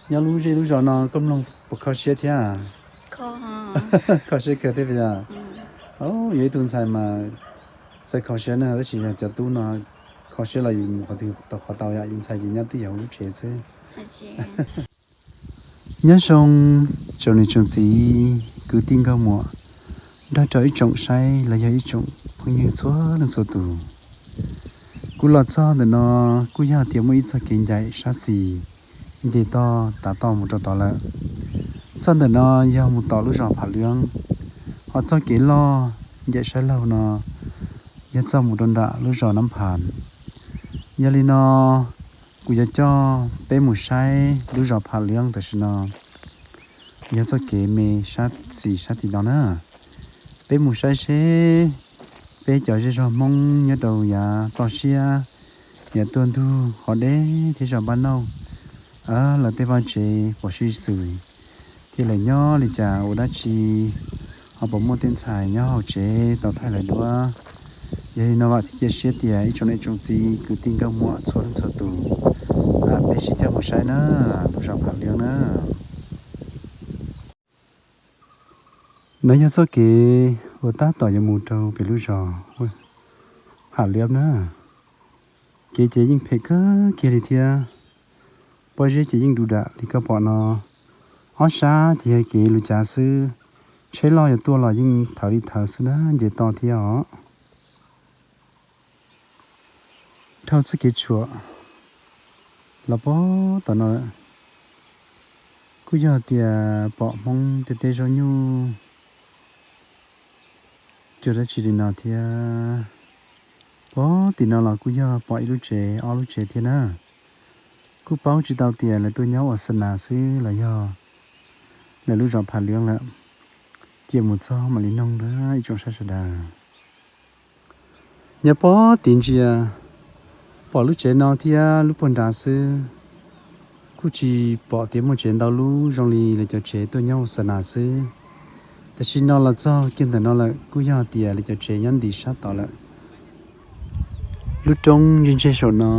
Nyob lub zej lub zos no koj mloog puas kho siab thiab? Kho siab kawg thiab puas yog? Yuav ib tug ntxhais mas txawj kho siab na, tab sis yog cov tub no kho siab los yus mus qhov twg tau qhov tau, yog yus ntxhais ces nyob twj ywm hauv lub tsev xwb. Nyob zoo tsoom niam tsoom txiv kwv tij nkauj muam, nrog rau ib tsoom saib los yog ib tsoom phooj ywg txhua leej txhua tus. Kuv los txog ntawm no kuj yog tias muaj ib txoj kev ncaim sab xis nce toj tav toj mus rau tod lawm. Txoj ntawm no yog mus tom lub zos Pham Lwb, ho txoj kev loj ncaim sab laug no yog txoj mus rau nram lub zos Nab Phas. Yog li no kuv yuav coj peb mus saib lub zos Pham Lwb tam sim no. Yog txoj kev me sab xis sab tim no na. Peb mus saib seb peb cov zej zog Hmoob nyob rau yav toj siab, yav tuaj ntug qhov deb thiab zos Npab Nauj, lawv tej vaj tsev puas sib xws thiab lawv nyob li cas ua dab tsi, ho puas muaj tej ntxhais nyob hauv tsev tau thaij lawv duab. Yog li no vam thiab cia siab tias ib tsoom niam tsoom txiv kwv tij nkauj muam txhua leej txhua tus, peb sib coj mus saib na, lub zos Pham Lwb na. No yog txoj kev uas tab tom yuav mus rau pem lub zos Pham Lwb na. Kev ces yeej phem kawg kiag li thiab. Pob zeb ces yeej du dam li koj pom no. Ob sab ces yog kev lus cav xwb, tsheb loj yuav tuaj los yeej thawv li thawv xwb na, nce toj thiab os. Dhau txoj kev tshuam los pog tom no kuj yog tias pom Hmoob tej teb zaub nyuj cuag dab tsi li no thiab. Pog tim no los kuj yog pom ib lub tsev ob lub tsev thiab na. Kuj paub tsis tau tias lawv tuaj nyob ua xa nas xwb los yog lawv lub zos Pham Lwb lawm. Cia mus txog mam li noog na ib tsoom saib sawv daws. Nyob pog tim ntsia, pom lub tsev no thiab lub puag nrad xwb. Kuj tsis pom tias muaj tsev ntau lub, zoo li lawv cov tsev tuaj nyob ua xa nas xwb. Tam sim no los txog kiag ntawm no lawm kuj yog tias lawv cov tsev nyob ntim sab tod lawm. Lub roob ntsej ntseg saum no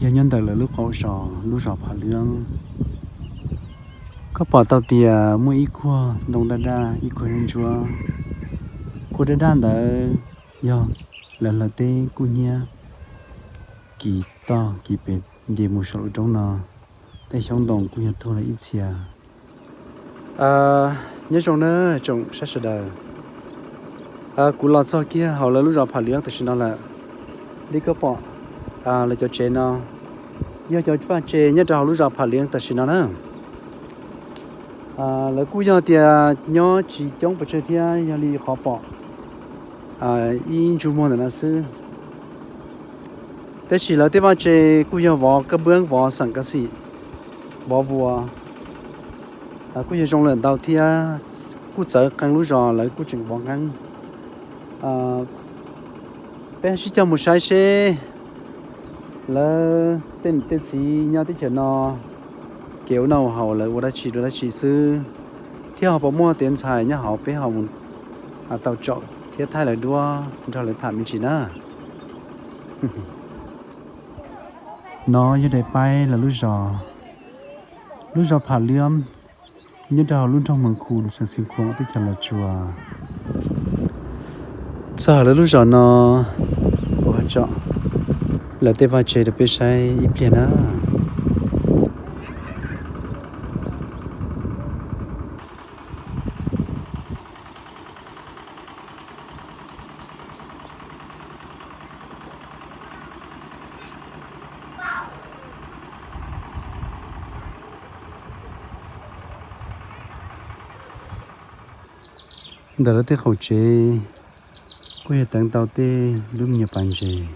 yog nyob ntawm lawv lub qaum zos, lub zos Pham Lwb. Koj pom tau tias muaj ib kuag ntoo daj daj, ib kuag ntsuab ntsuab. Kuag daj daj ntawd yog lawv hlawv teb kub hnyiab kis toj kis pem nce mus saum lub roob no. Tej xyoob ntoo kuj yog tuag lawm ib txhia. Nyob zoo na tsoom saib sawv daws. Kuv los txog kiag hauv lawv lub zos Pham Lwb tam sim no lawm. Li koj pom, lawv cov tsev no yog cov vaj tsev nyob rau hauv lub zos Pham Lwb tam sim no na. Lawv kuj yog tias nyob tsis coob pes tsawg thiab, yog li qhov pom ib ntsug muag ntawm no xwb. Tab sis lawv tej vaj tsev kuj yog vov kab npwb, vov xeem kav xim, vov vuas, kuj yog zoo lawm ntau thiab. Kuj txawv qee lub zos lawv kuj tseem vov nqeeb. Peb sib coj mus saib seb lawv tej niam tej txiv nyob teb chaws no kev ua noj ua haus lawv ua dab tsi dua dab tsi xwb, thiab ho puas muaj tej ntxhais nyob hauv peb ho mus tau tsom thiab thaij lawv duab nrog lawv tham me ntsis na. No yog daim paib lawv lub zos, lub zos Pham Lwb, nyob rau hauv lub nroog Mees Khu, xeev Xeev Khuam, teb chaws Los Tsuas. Txog lawv lub zos no, kuv ho tsom lawv tej vaj tsev rau peb saib ib pliag na. Ntawm lawv tej qaum tsev kuj yog teev tau tej lub me nyuam pas ntses.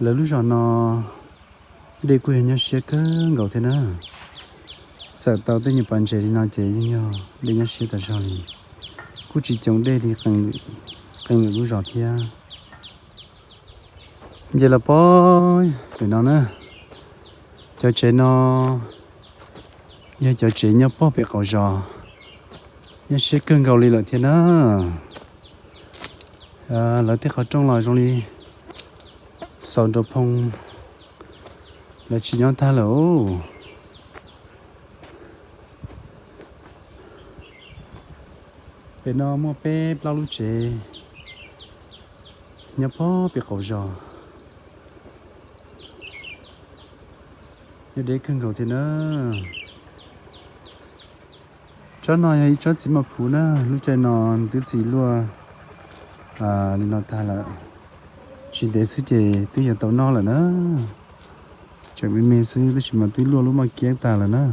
Lawv lub zos no dej kuj yog nyob siab kawg nkaus thiab na. Txawm tau tej nyuam pas ntses li no ces yeej yog dej nyob siab tas zog li. Kuj tsis coob dej li qee lwm lub zos thiab. Nce los pog pem no na, cov tsev no yog cov tsev nyob pog pem qaum zos, nyob siab kawg nkaus li lawm thiab na. Lawv tej qhov rooj los zoo li Xaus nraug phoo lawv tsis nyob tag lawm os. Pem no muaj peb plaub lub tsev nyob pog pem qaum zos. Nyob deb kawg nkaus thiab na. Tsob no yog ib tsob txiv maj phuv na, lub caij no twb txi luaj li no tag lawm. Tsis ntev xwb ces twb yuav tau noj lawm na. Tseem me me xwb tab sis mas twb luaj lub maj kiab tag lawm na.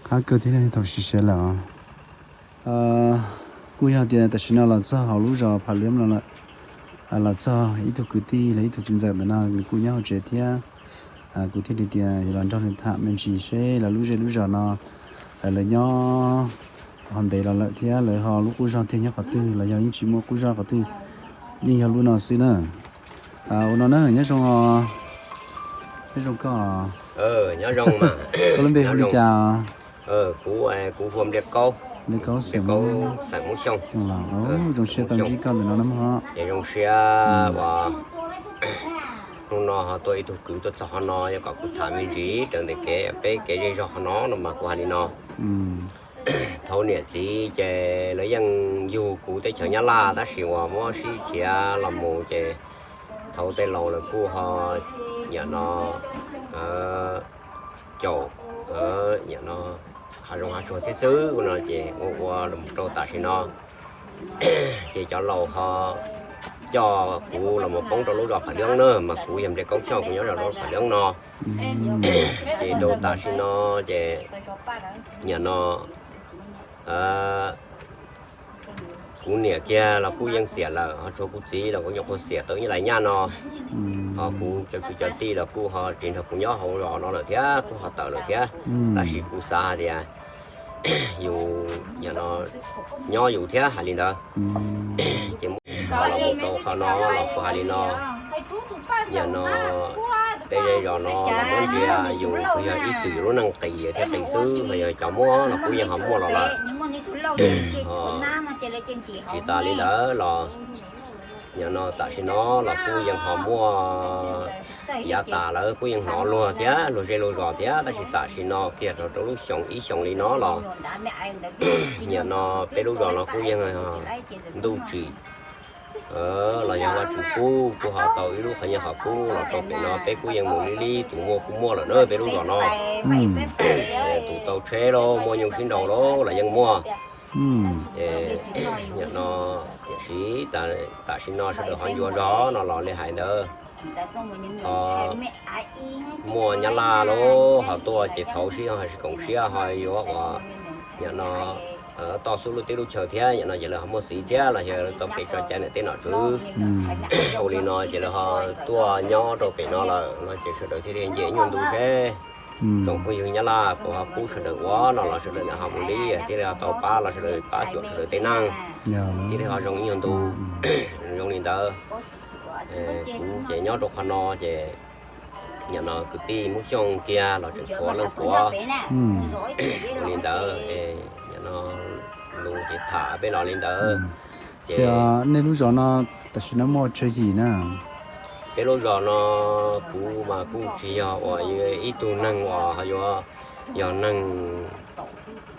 Qab kawg thiab thaum siav siav lawm os. Kuj yog tias tam sim no los txog hauv lub zos Pham Liab no lawm. Los txog ib tug kwv tij los ib tug txiv ntxawm ntawm no nws kuj nyob hauv tsev thiab. Kuv thiaj li tias yuav los nrog nws tham me ntsis seb lawv lub zej lub zos no lawv nyob ho ntev los lawm thiab lawv ho lub qub zog thiaj nyob qhov twg los yog yeej tsis muaj qub zog qhov twg, yeej yog lub no xwb na. Ua no na, nyob zoo os. Nyob zoo koj. Koj lub npe hu li cas? Kuv, kuv hu Npliaj Kaub, Npliaj Kaub xeem Hmoob Xyooj. Zoo siab tau ntsib koj ntawm no na mog. Es zoo siab uas hnub no ho tuaj ib tug kwv tuaj txog qhov no yog kom kuv tham me ntsis raws ntawm kev peb kev zej zog qhov no no mas kuv hais li no. Thaum niam txiv ces lawv yeej yug kuv teb chaws Nyab Laj tab sis uas muab sib khiav los mus ces thaum tej laus lawv kuj ho nim no caum nim no hav zoov hav tsuag thiab xwb no ces ua ua los rau tam sim no ces cov laus ho coj kuv los mus poob rau lub zos Pham Liab na, mas kuv yog Npliaj Kaub Xyooj, kuv nyob rau lub Pham Liab no. Ces rau tam sim no ces nim no kuv niam kiag los kuj yeej xiam lawm, ho tshuav kuv txiv los kuv nyuam qhuav xiam tau ib lais nyaj no. Ho kuv cov kwv cov tij los kuj ho tsis nrog kuv nyob hauv zos no lawm thiab, kuj ho tawm lawm thiab. Tab sis kuv xav hais tias yus nyob yus thiab hais li ntawd. Ces muab los mus rau qhov no los kuv hais li no, nim no tej zej zos no los muab ntsia yus yog ib txwm yus lub neej qis thiab qis xwb, ho yog cov muaj los kuj yeej ho muaj los lawm. Tsis tas li ntawd los nim no tam sim no los kuj yeej ho muaj yav tas lawv kuj yeej hnov luag thiab luag zej luag zos thiab, tab sis tam sim no kiag rau rau lub xyoo ib xyoos li no los nim no peb lub zos no kuj yeej ntuj tsim los yog Vaj Tswv pub kuj ho tau ib lub qhov nyiaj qhov kub los rau pem no, peb kuj yeej mus li li tus muaj kuj muaj lawm na peb lub zos no. Tus tau tsheb lauj, muaj nyuj sib nraus lauj los yeej muaj. Nim no tiam sis tam sim no sawv daws ho ncua zog no los li hais ntawd. Ho muaj Nyab Laj lauj ho tuaj ces thaum sib ho sib koom siab ho yuav uas nim no toj xub lub teb lub chaw thiab, nim no ces lawv ho muaj txiv thiab los yog lawv tau kev tso cai ntawm tej nom tswv. Ua li no ces lawv ho tuaj nyob rau pem no lawm no ces sawv daws thiaj li nce nyuag ntu seb tsoom phooj ywg Nyab Laj puas ho pub sawv daws ua no los sawv daws ho mus li thiaj li ho tau pab los sawv daws pab cuam sawv daws tej neej thiaj li ho zoo ib nyuag ntu. Zoo li ntawd, kuv ces nyob rau qhov no ces nim no kwv tij Hmoob Xyooj kiag los tseem tshuav leej puav. Ua li ntawd, nim no lus ces tham peb los li ntawd. Ces nej lub zos no tam sim no muaj tsawg yim na? Peb lub zos no kuv mas kuj tsis yog uas ib tug neeg uas ho yuav yog neeg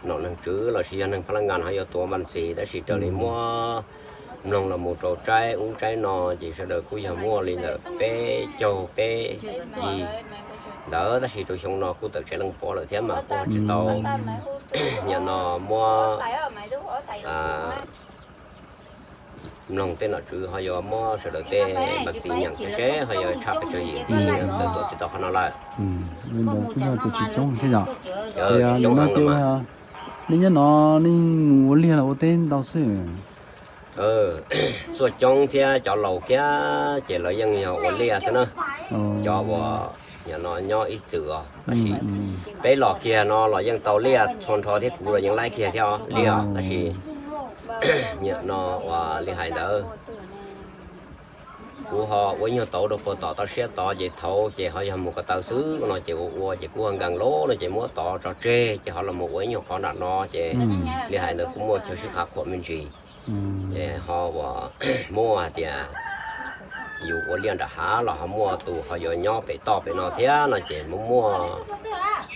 nom neeg tswv los sis yog neeg pha laj nkas ho yuav tuav npas ntxis, tab sis raws li muab mloog los mus rau tsaib ub tsaib no ces sawv daws kuj yog muaj li ntawm peb caug peb yim ntawd, tab sis rau xyoo no kuj tawm tsawg leej puav lawm thiab mas kuj tsis tau nim no muab mloog tej nom tswv ho yuav muab sawv daws tej npas ntxis nyeem thiab seb ho yuav tshaj pes tsawg yim ntxiv, tawm tuaj tsis tau qhov no lawm. Li ntawd kuj yog tias tsis coob thiab yom. Ces nim no ces nej nyob no nej mus ua liaj los ua teb ntau xwb? Txhua coob thiab cov laus kiag ces lawv yeej yog ua liaj xwb na. Cov uas nim no nyob ib txwm os, tab sis peb los kiag no los yeej tau liaj txhua nrho thiab, kuv los yeej laib kiag thiab os liaj os, tab sis nim no uas li hais ntawd kuv ho ua ib nyuag tauv rau puag tom toj siab tod ces thaud ces ho yog mus ko taw xwb no ces ua ua ces kuj ho nkees lawm no ces muab tod tso tseg ces ho los mus ua ib nyuag qhov nram no ces li hais ntawd kuj muaj chaw sib qhav khuam me ntsis. Ces ho uas muaj hais tias Yus ua liaj nram hav los ho muaj tus ho yuav nyob pem toj pem no thiab no ces muaj muaj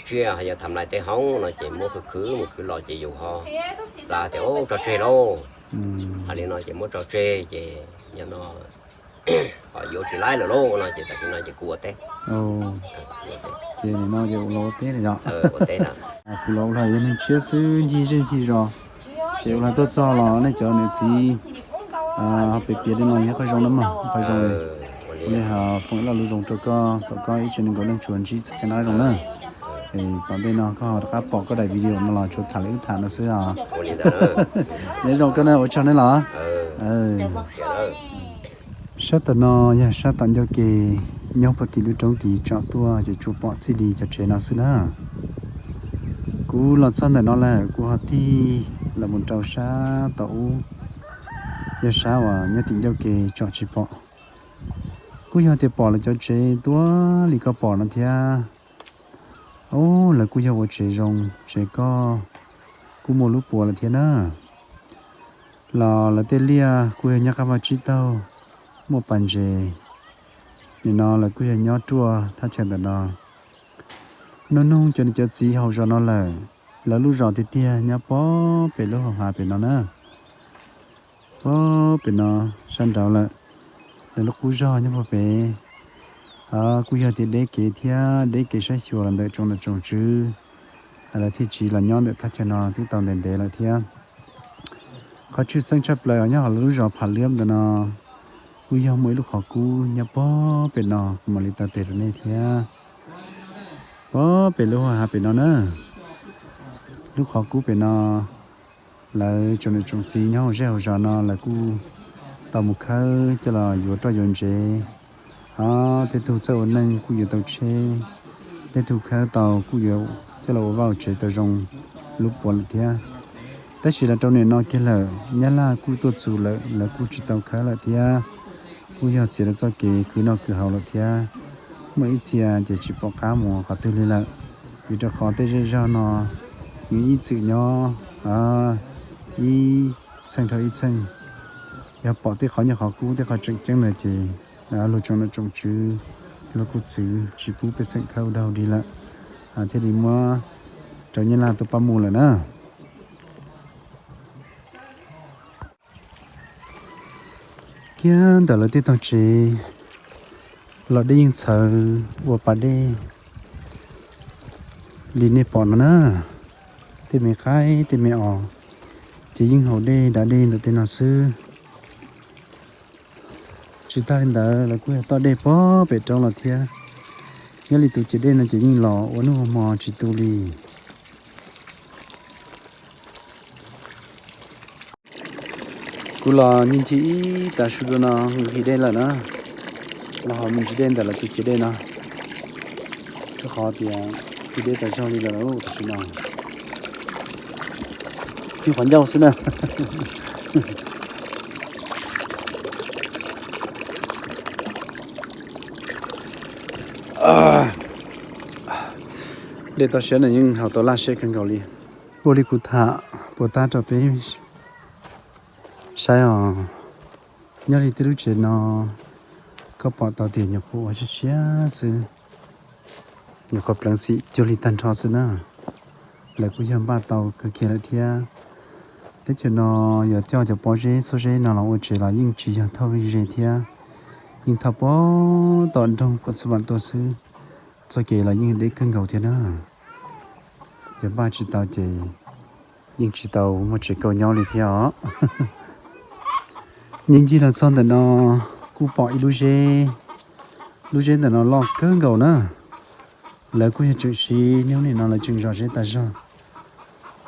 tsiaj ho yuav tham lais tej hoob no ces muab khwv khwv mus khwv los ces yus ho xav tias ub tso tseg lauj. Hais li no ces muab tso tseg ces yog no ho yuav tsis laib lawm lauj no ces tam sim no ces kuv ua teb. Ces nim no ces ua los ua teb yom. Kuv los ua hla yog neeg tshiab xwb ncig zej ncig zos. Ces ua hla tuaj txog los nej cov niam txiv ho pem piav li no yog qhov zoo na mog, qhov zoo. Ua li ho foom ib lo lus zoo rau koj kom koj ib tse neeg nkaus leej tsuas ntsib txoj kev noj qab zoo na. Tom ntej no koj ho rov qab pom koj daim video no los tsuas tham li wb tham no xwb os. Nyob zoo koj na, ua tsaug nej los. Sab tom no yog sab tom ncauj ke nyob puag tim lub roob tid tsom tuaj ces tsuas pom txij li cov tsev no xwb na. Kuv los txog ntawm no lawm kuv ho tig los mus rau sab tom ub, yog sab uas nyob tim ncauj ke tsom tsis pom. Kuj yog tias pom lawv cov tsev tuaj li koj pom no thiab. Ub, lawv kuj yog ua tsev zoo, tsev koj kuj muaj lub puas lawm thiab na. Los lawv tej liaj kuj yog nyob qab vaj tsib taug, muaj pas ntses. Nim no lawv kuj yog nyob ruaj thaj chaw ntawm no. Nug nug cov niam cov txiv hauv zos no lawm, lawv lub zos tiag tiag nyob pob pem lub hauv hav pem no na. Pob pem no sab nraud lawm, lawv lub qub zog nyob puag pem. Kuj yog tias deb kev thiab deb kev saib xyuas los ntawm tsoom niam tsoom tswv, lawv thiaj tsis los nyob ntawm thaj chaw no twb tau ntev ntev lawm thiab. Qhov tshwj xeeb tshaj plaws nyob hauv lawv lub zos Pham Liab ntawm no kuj yog muaj ib lub qhov kub nyob pob pem no, kuv mam li taw tes rau nej thiab. Pob pem lub hauv hav pem no na, lub qhov kub pem no, lawv tsoom niam tsoom txiv nyob hauv zej hauv zos no lawv kuj tau mus khawb coj los yuav roj yuav ntsev. Tej tug txawj ua neej kuj yuav tau tsheb, tej tug khawb tau kuj yuav coj los ua vaj ua tsev tau zoo lub puas lawm thiab. Tab sis los rau nim no kiag lawm Nyab Laj kuj tuaj txus lawm, lawv kuj tsis tau khawb lawm thiab. Kuj yog txiav rau txoj kev khwv noj khwv haus lawm thiab. Muaj ib txhia ces tsis pom qab mus qhov twg li lawm, vim rau qhov tej zej zog no nws ib txwm nyob ib txheej dhau ib txheej. Yog pom tej qhov nyob qhov kub tej qhov tseem ceeb ntawd ces luag tsoom niam tsoom tswv luag kuj txwv tsis pub pej xeem khawb ua dog dig lawm, thiaj li muab rau Nyab Laj tuaj pab mus lawm na. Kiag ntawm lawv tej tog tsev los dej yeej txhawv ua pas dej li nej pom no na. Tej me qaib tej me os ces yeej haus dej dav dej ntawm tej no xwb. Tsis tag li ntawd lawv kuj yog toj dej pob pem roob los thiab. Nyob li tus ciam dej no ces yeej los ua hnub ua hmo tsis tu li. Kuv los ncig ncig ib tav su rau no nqhis dej lawm na, los ho mus ntsis dej ntawm lawv tus ciam dej no, rau qhov tias nqhis dej tas zog li lawm tam sim no. Nqhis qhov ncauj xwb na. Dej toj siab no yeej haus tau laj siab kawg nkaus li. Ua li kuv tham puas tab rau peb saib os. Nyob li tej lub tsev no koj pom tau tias nyuam qhuav ua siab siab xwb, nyuam qhuav pleev xim cuag li tag nrho xwb na. Lawv kuj yog npaj tau kawg kiag lawm thiab. Teb chaws no yuav coj cov pob zeb xuab zeb no los ua tsev los yeej tsis yog thauj ze thiab, yeej thauj puag tom nroog Kuam Txuj Vam tuaj xwb. Txoj kev los yeej deb kawg nkaus thiab na. Yog npaj tsis tau ces yeej tsis tau muaj tsev kauj nyob li thiab os. Ncig ncig los txog ntawm no kuj pom ib lub zeb, lub zeb ntawm no loj kawg nkaus na. Lawv kuj yog tseem siv hnub nim no lawv tseem zom zeb tas zog.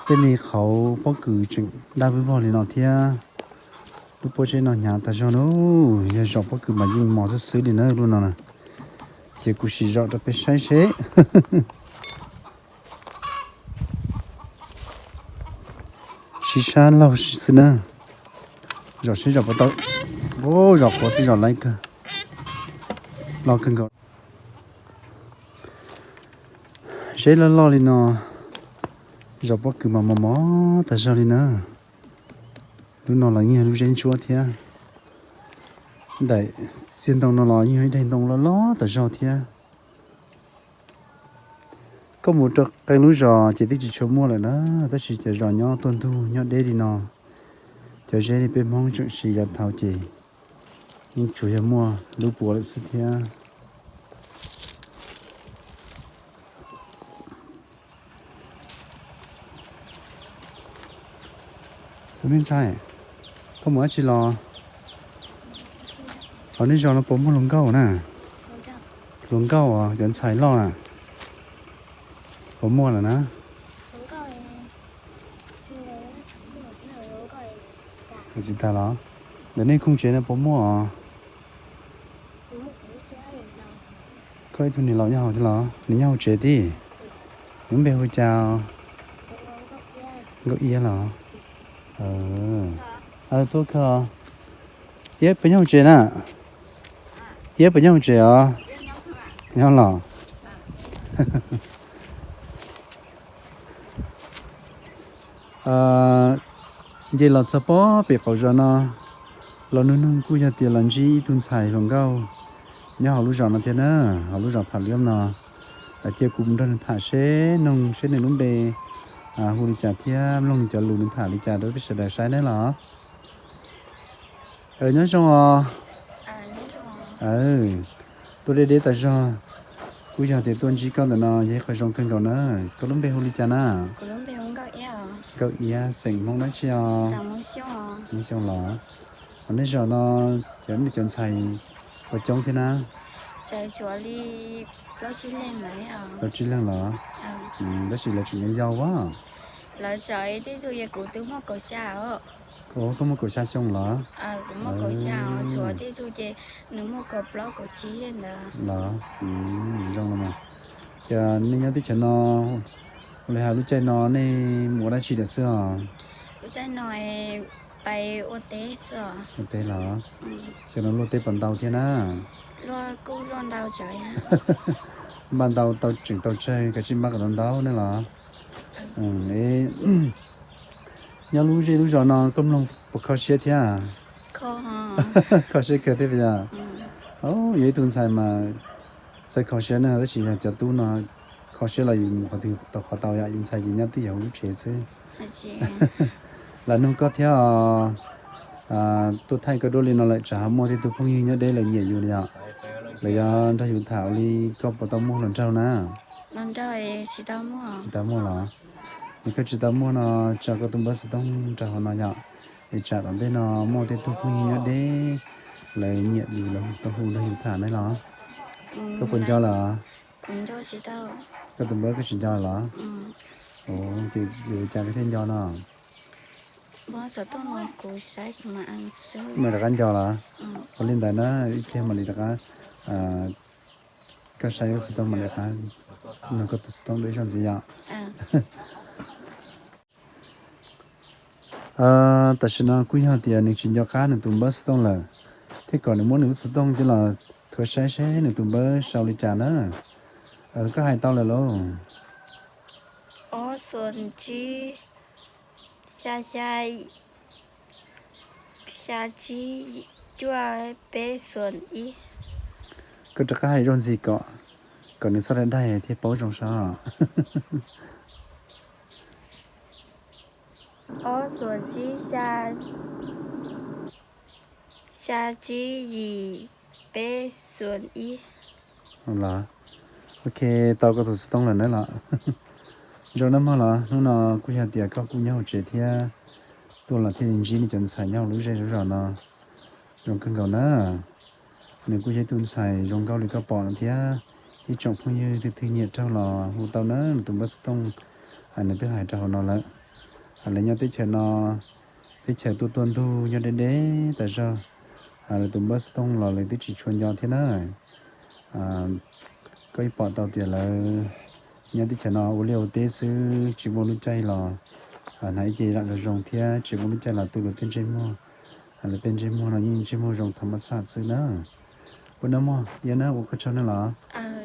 Tej me qhauv pob kws tseem daj vwb vog li no thiab. Lub pob zeb no hnyav tas zog na, yog zom pob kws mas yeej mos xwb xwb li na lub no na. Ces kuv sim zom rau peb saib seb. Siv sab laug xwb na. Zom seb zom puas tau. Zom qhuav xwb zom laib kawg. Loj kawg nkaus. Zeb loj loj li no, zom pob kws mas mos mos tas zog li na. Lub no los yeej yog lub zeb ntsuab thiab. Daim txiag ntoo no los yeej yog ib daim ntoo loj loj tas zog thiab. Koj mus rau qee lub zos ces twb tsis tshua muaj lawm na, tab sis cov zos nyob tuaj ntug nyob deb li no, cov zeb li peb Hmoob tseem siv yav thaud ces yeej tsuas yog muaj lub puav lawm xwb thiab. Tus me ntxhais, koj mus dab tsi los? Hauv nej zos no puas muaj hluas nkauj na? Hluas nkauj os, cov ntxhais loj na, puas muaj lawm na? Tsis tas los? Ntawm nej khooj tsev no puas muaj os? Koj ib tug niam laus nyob hauv thiab los? Nws nyob hauv tsev tib? Nws lub npe hu cas? Nkauj Iab los? Tuaj kawg. Iab puas nyob hauv tsev na? Iab puas nyob hauv tsev os? Nyob los? Nce los txog pob pem qaum zos no, los nug noog kuj yog tias los ntsib ib tug ntxhais hluas nkauj nyob hauv lub zos no thiab na, hauv lub zos Pham Liab no. Cia kuv mus nrog nws tham seb, noog seb nws lub npe hu li cas thiab mloog nws cov lus nws tham li cas rau peb sawv daws saib nawb los. Nyob zoo os. Tuaj deb deb tas zog, kuj yog tias tuaj ntsib koj ntawm no yog ib qho zoo kawg nkaus na. Koj lub npe hu li cas na? Nkauj Iab, xeem Hmoob dab tsi os? Hmoob Xyooj los? Hauv nej zos no cov nej cov ntxhais puas coob thiab na? Plaub tsib leeg los? Tab sis lawv tseem yau yau as. Koj muaj kaum xya xyoo los? Los, zoo los mas. Ces nej nyob teb chaws no, ua li hais lub caij no nej mus ua dab tsi lawm xwb os? Ua teb los? Xyoo no luaj teb puas ntau thiab na? Npaj ntau tau tseem tau tsawg, kav tsij npaj kom tau ntau ne los? Nyob lub zej lub zos no koj mloog puas kho siab thiab? Kho siab kawg thiab puas yog? Yog ib tug ntxhais mas txawj kho siab na, tab sis yog cov tub no kho siab los yus mus qhov twg tau qhov tau yom, yus ntxhais ces nyob twj ywm hauv lub tsev xwb. Lam nug koj thiab os, tuaj thaij koj duab li no lawm tsam ho muaj tej tug phooj ywg nyob deb lawv nyiam yus li yom, lawv yuav nrog yus tham ua li, koj puas tau muaj hluas nraug na? Tsis tau muaj los? Yog koj tsis tau muaj no tso koj tus npawb xov tooj rau hauv no yom, es tsam tom ntej no muaj tej tug phooj ywg nyob deb lawv nyiam yus lawv tau hu nrog yus tham ne los? Koj puas nco lawm? Koj tus npawb koj tsis nco los? Ces yuav ua cas koj thiaj nco no? Mam rov qab nco los? Ua li ntawd na, ib pliag mam li rov qab, koj saib lub xov tooj mam li rov qab nug koj tus xov tooj dua ib zaug ntxiv yom. Tam sim no kuj yog tias nws tsis nco qab nws tus npawb xov tooj lawm, thiaj kom nws muab nws lub xov tooj coj los thuav saib seb nws tus npawb sau li cas na. Koj hais tau lawm lauj? Ob xoom tsib, xya xya, xya tsib, cuaj peb xoom ib. Koj rov qab hais ib zaug ntxiv kom, kom nws txhob daig daig thiaj paub zoo sab. Ob xoom tsib, xya, xya tsib yim peb xoom ib. Los, ok, tau koj tus xov tooj lawm na los. Zoo na mog los, hnub no kuj yog tias koj kuj nyob hauv tsev thiab, tuaj los thiaj li ntsib nej cov ntxhais nyob hauv lub zej lub zos no. Zoo kawg nkaus na. Nws kuj yog ib tug ntxhais zoo nkauj li koj pom no thiab. Ib tsoom phooj ywg twg twg nyiam raug los hu tau na, nws tus npawb xov tooj nws twb hais rau hauv no lawm. Lawv nyob teb chaws no, teb chaws tuaj tuaj ntug nyob deb deb tas zog, lawv tus npawb xov tooj los lawv twb tsis tshua nco thiab na. Koj yeej pom tau tias lawv nyob teb chaws no ua liaj ua teb xwb, tsis muaj lub caij los hnav ib ce zam zoo zoo thiab tsis muaj lub caij los tu lawv tej ntsej muag. Lawv tej ntsej muag no yeej ntsej muag zoo tham mas xaj xwb na. Ua no mog, Iab na, ua koj tsaug na los.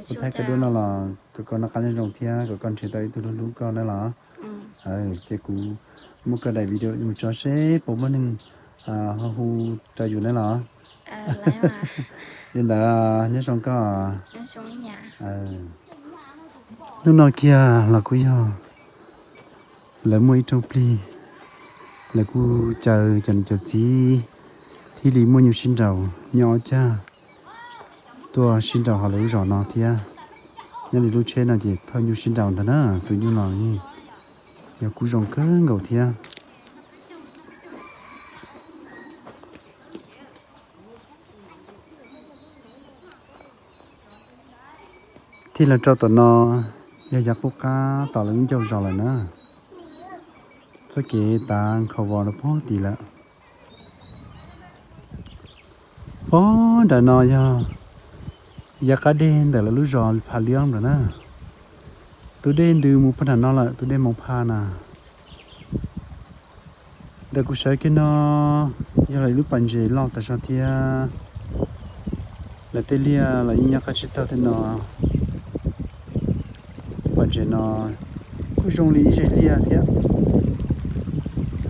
Kuv thaij koj duab no los kom koj noj qab nyob zoo thiab kom koj nrhiav tau ib tug hlub hlub koj na los. Ces kuv muab koj daim video mus tso seb puas muaj neeg ho hu rau yus na los. Li ntawd nyob zoo koj. Hnub no kiag los kuj yog lawv muaj ib rooj plig, lawv kuj caw cov niam cov txiv thiaj li muaj nyuj sib nraus nyob ob cag tuaj sib nraus hauv lawv lub zos no thiab. Nyob li lub tsheb no ces thauj nyuj sib nraus ntag na, tus nyuj no yog kuj zoo kawg nkaus thiab. Thiaj los rau tom no yog yav qub qab tom lawv lub ncauj zos lawm na. Txoj kev tav nkhaus vos rau pog tid lawm. Pog nram no yog yav qab dej ntawm lawv lub zos Pham Liab lawm na. Tus dej ntws mus pog nram no lawm, tus dej Moos Phaj na. Ntawm kuv sawv kiag no yog lawv ib lub pas ntses loj tas zog thiab. Lawv tej liaj los yeej nyob qab tsib taug tej no. Pas ntses no kuj zoo li ib zej liaj thiab.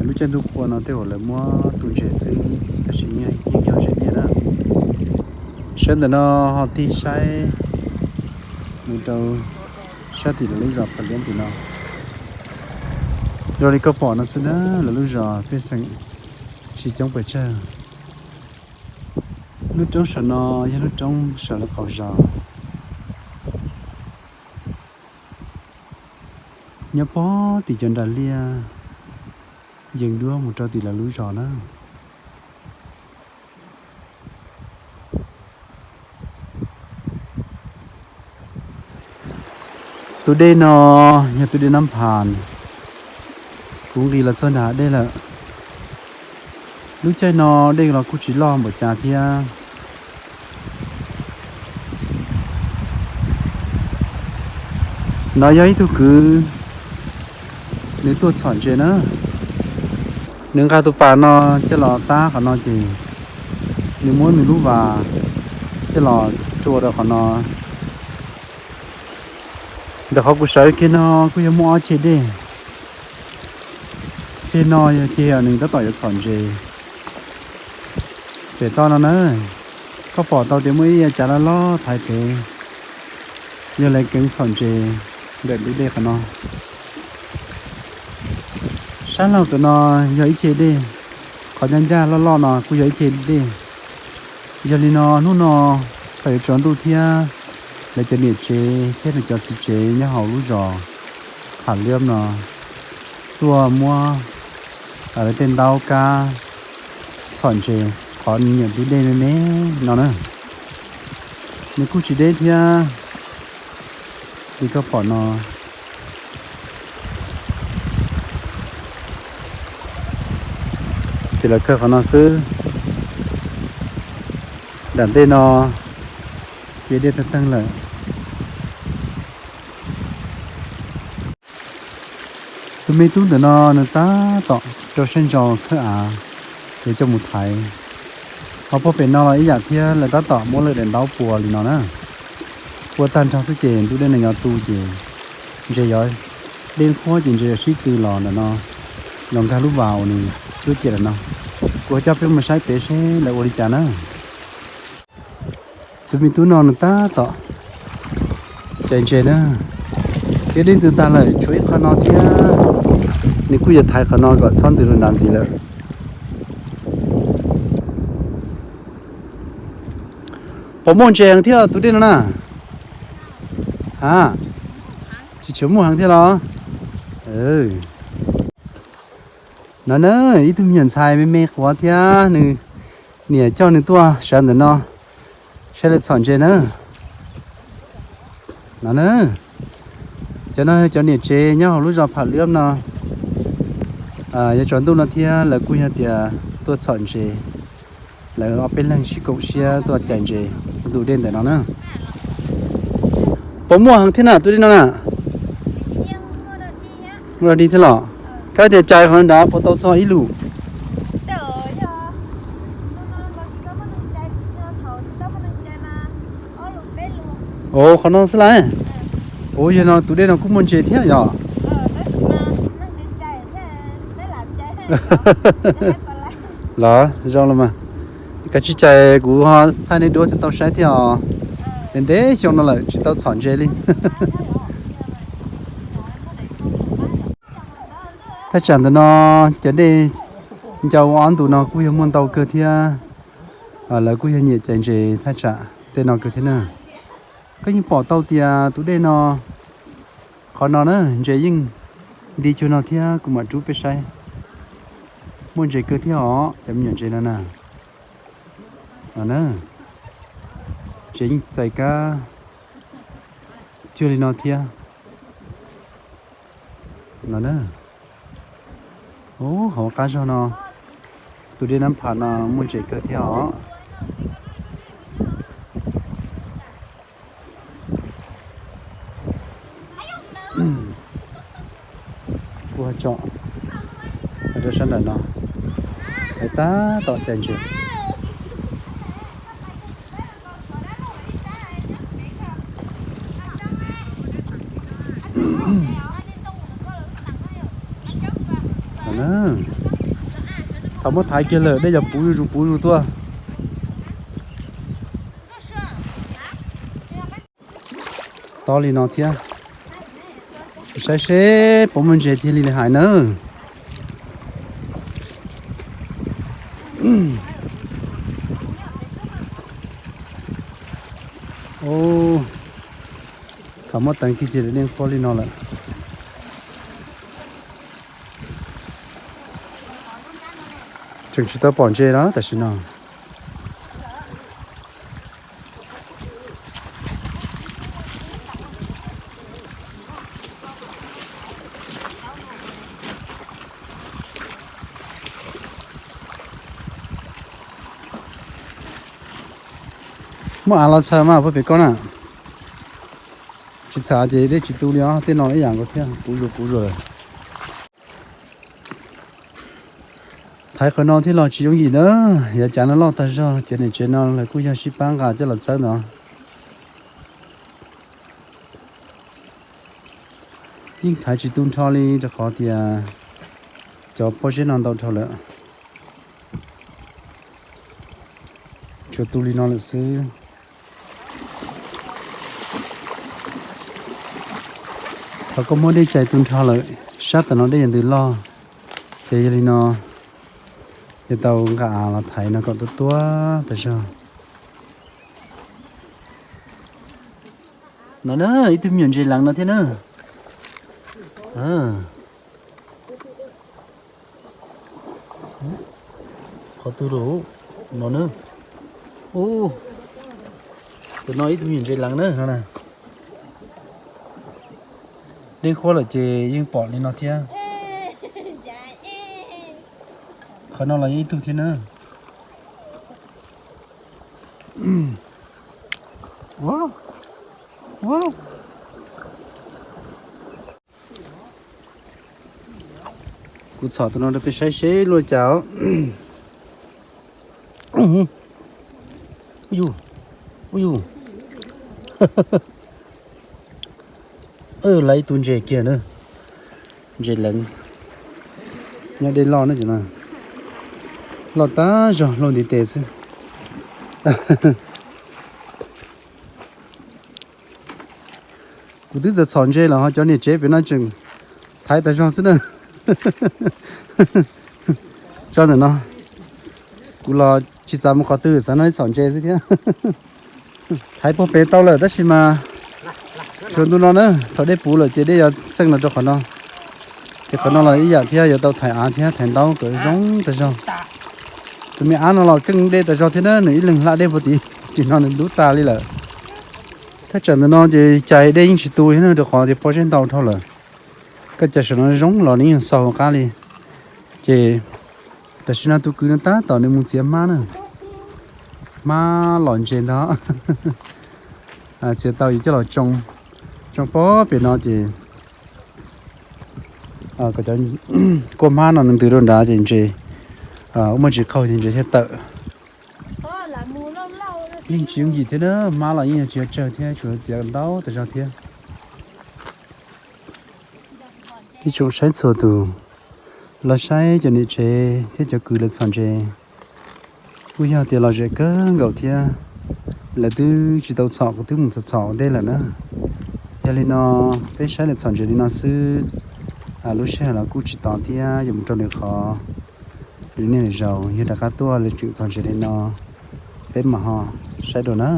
Lub caij ntuj qhua no tej zaum lawv muab tu ntses xwb, tab sis yeej yog zej liaj na. Sawv ntawm no ho tig saib mus rau sab tim lawv lub zos Pham Liab tim no. Zoo li koj pom no xwb na, lawv lub zos pej xeem tsis coob pes tsawg. Lub roob saum no yog lub roob saum lawv qaum zos, nyob pog tim cov nras liaj yees duab mus rau tim lawv lub zos na. Tus dej no yog tus dej Nab Phas, kuv nqis los txog nram dej lawm. Lub caij no dej los kuj tsis loj npaum cas thiab. No yog ib tug kwv, nws tuaj txhom ntses na. Nws nqa tus pas no coj los tab qhov no ces nws muab nws lub vas coj los rua rau qhov no. Ntawm qhov kuv sawv kiag no kuj yog muaj ob ceg dej. Ceg no yog ceg nws tab tom yuav txhom ntses. Pem toj no na, koj pom tau tias muaj ib yav cav loj loj thaiv pem, yog lawv keev txhom ntses ntawm ntug dej qhov no. Sab laug ntawm no yog ib ceg dej, qhov ncaj ncaj loj loj no kuj yog ib ceg dej. Yog li no hnub no thaum yuav tsaus ntuj thiab, lawv cov niam tsev thiab nws cov txiv tsev nyob hauv lub zos Pham Liab no tuaj muab lawv tej ntaub kab txhom ntses qhov nyiam ntug dej me me no na. Nws kuj tsis deb thiab li koj pom no. Ces lawv kawg qhov no xwb. Nram ntej no ces dej tawg teeg lawm. Tus me tub ntawm no nws tab tom rau siab ntso khawb av, yuav coj mus thaiv. Ho puag pem no los ib yam thiab, lawv tab tom muab lawv daim ntaub pua li no na. Pua tag nrho xwb ces ntug dej no yuav tu ces ntses yuav deb qhuab ces ntses yuav sib tw los ntawm no, los nkag lub vas uas nws tuaj ciam lawm no. Kuv coj peb mus saib pem seb lawv ua li cas na. Tus me tub no nws tab tom cais ntses na. Kev dej ntws tag lawm tshuav ib qho no thiab, nws kuj yuav thaiv qhov no kom txhob ntws rau nrad ntxiv lawm. Puas muaj ntses heev thiab tus dej no na? A, tsis tshua muaj heev thiab los? No na, ib tug me nyuam ntxhais me me quav thiab nws niam coj nws tuaj sawv ntawm no saib lawv txhom ntses na. No na, cov no yog cov niam tsev nyob hauv lub zos Pham Liab no. Yog tsaus ntuj no thiab lawv kuj yog tias tuaj txhom ntses. Lawv ob peb leeg sib koom siab tuaj cais ntses ntug dej ntawm no na. Puas muaj heev thiab na tus dej no na? Muaj dog dig thiab los? Koj tias cais qhov no nrad puas tau txog ib lus? Ov, qhov no xwb las. Ov, yog no tus dej no kuj muaj ntses thiab yom? Los zoo los mas. Kav tsij cais kuv ho thaij nej duab thiaj tau saib thiab os. Ntev ntev xyoo no lawm tsis tau txhom ntses li. Thaj tsam ntawm no cov dej ncau ob ntu no kuj yog muaj ntau kawg thiab. Lawv kuj yog nyiam cais ntses thaj tsam tej no kawg thiab na. Koj yeej pom tau tias tus dej no, qhov no na ntses yeej nti cuag no thiab kuv mam rub peb saib. Muaj ntses kawg thiab os cov me nyuam ntses no na. No na, ntses yeej txais kab cuag li no thiab. No na, ub, hauv qab zog no, tus dej Nab Pham no muaj ntses kawg thiab os. Kuv tsom rau sab nraum no, hais tab tom cais ntses. Thaum muab thaiv kiag lawm dej yuav puv zuj zus puv zuj zus tuaj. Tob li no thiab. Saib seb puas muaj ntses tiag li lawv hais na. Thaum muab teev kiag ces dej qhuav li no lawm. Tseem tsis tau pom ntses los tam sim no. Muaj av los txhawm mas puag pem koj na. Tsis txhawm ces dej tsis tu li os, tej no ib yam nkaus thiab, puv zuj zus puv zuj zus lawm. Thaiv qhov no thiab los tsis yooj yim na, yav cav no loj tag zog, cov niam tsev no lawv kuj yog sib pab nqa coj los txawb ntawd. Yeej thaiv tsis tu nrho li rau qhov tias cov pob zeb no ntau dhau lawm. Tsuas tu li no lawm xwb. Thaum koj muab dej cais tu nrho lawm, sab tom no dej yuav ntws loj, ces yog li no yuav tau nqa av los thaiv no kom tuab tuab tas zog. No na, ib tug me nyuam ntses leev no thiab na. Qhov twg los no na. Ub, tus no ib tug me nyuam ntses leev na no na. Dej qhuav lawm ces yeej pom li no thiab. Qhov no los yeej ib tug thiab na. Kuv txhom tus no rau peb saib seb luaj cas. Ub yus, ub yus. Lawv ib tug ntses kiag na. Ntses leev, nyob dej loj na, loj tag zog luaj ntiv tes xwb. Kuv twb txawm txhom ntses los ho cov niam tsev pem no tseem thaiv tas zog xwb na. Tso ntawm no, kuv los tsis xav mus qhov twg, xav nrog nej txhom ntses xwb thiab. Thaiv puag pem tau lawm tab sis mas tsuas ntu no na, thaum dej puv lawm ces dej yuav txeej los rau qhov no. Ces qhov no los ib yam thiab, yuav tau thaiv av thiab thaiv ntaub kom zoo tas zog. Tus me ab no los keej dej tas zog thiab na, nws ib leeg hla dej puag tim tim no nws ntub tas li lawm. Thaj tsam ntawm no ces cais dej yeej tsis tu thiab na, rau qhov tias pob zeb ntau dhau lawm. Koj cais saum no zoo los nws yeej xaus hauv qab li. Ces tam sim no tus kwv no tab tom nws mus txiav hmab na, hmab los ntses ntag. Txiav tau yuav coj los tsoo, tsoo pob pem no ces kom cov kua hmab no nws ntws rau nrad ces ntses, muaj tsis qaug ces ntses thiaj tawm. Yeej tsis yooj yim thiab na, hmab los yeej yog tsis yog tsawg thiab, tsuas txiav ntau tas zog thiab. Ib tsoom saib txhua tus, los saib cov niam tsev thiab cov kwv lawv txhom ntses. Kuj yog tias los zem kawg nkaus thiab, lawv twb tsis tau txhom, kuv twb mus txhom txhom ua ntej lawm na. Yog li no, peb saib lawv txhom ntses li no xwb, lub sij hawm los kuj tsis tos thiab, yuav mus rau lwm qhov, lwm niaj lwm zaus yog rov qab tuaj lawv tseem txhom ntses li no, peb mam ho saib dua na.